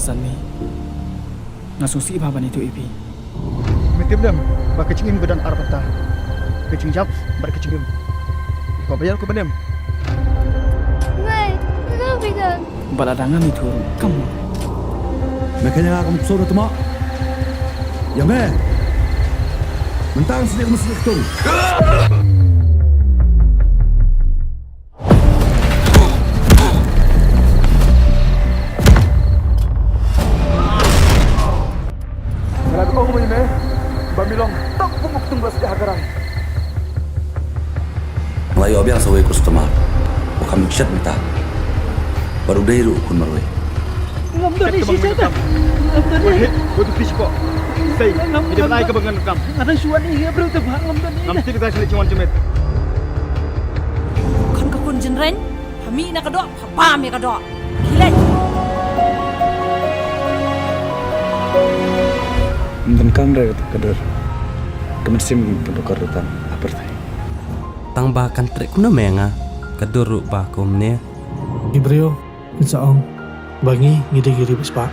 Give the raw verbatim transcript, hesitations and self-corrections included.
San mi. Nga sngewsih bha ban ïathuh ïa phi. Me tip lem ba ka jingim ka don ar bynta. Ka jingjop bad ka jingim. Ko bayar ko banem. Ngai, ngai bidan. Ba la dang ngam ïathuh kam. Me kanya ngam sura tuma. Ya me. Mentang sini mesti ketung. Nga la ong ïa me ba me long tang kum u ktung ba sdang ha ka rai. Nga la ïoh biang sa uwei u customer ba kham jingshit mynta. Bad u dei ruh u khun marwei. Ngam don ïa shi shisha. Ngam don ïa. Wahid, wahid, please ko. Sei, ngam, ngam don ïa ka ba ngan kam. Nga dang shu wan ïa briew te ba ngam don ïa. Ngam tip ka dei shu leit jingwan jingmet. Khun ka khun jingrein, ha mih na ka doh. Haba me ka doh. Khie leit. Ym donkam re ka dur. Ka mynsiem ka pyndonkam ruh tang ha pyrthei. Tang ba kan treh kumno me nga ka dur ruh ba kumne. Ki briew kin sa ong ba ngi ngi dei ki ri ba spah.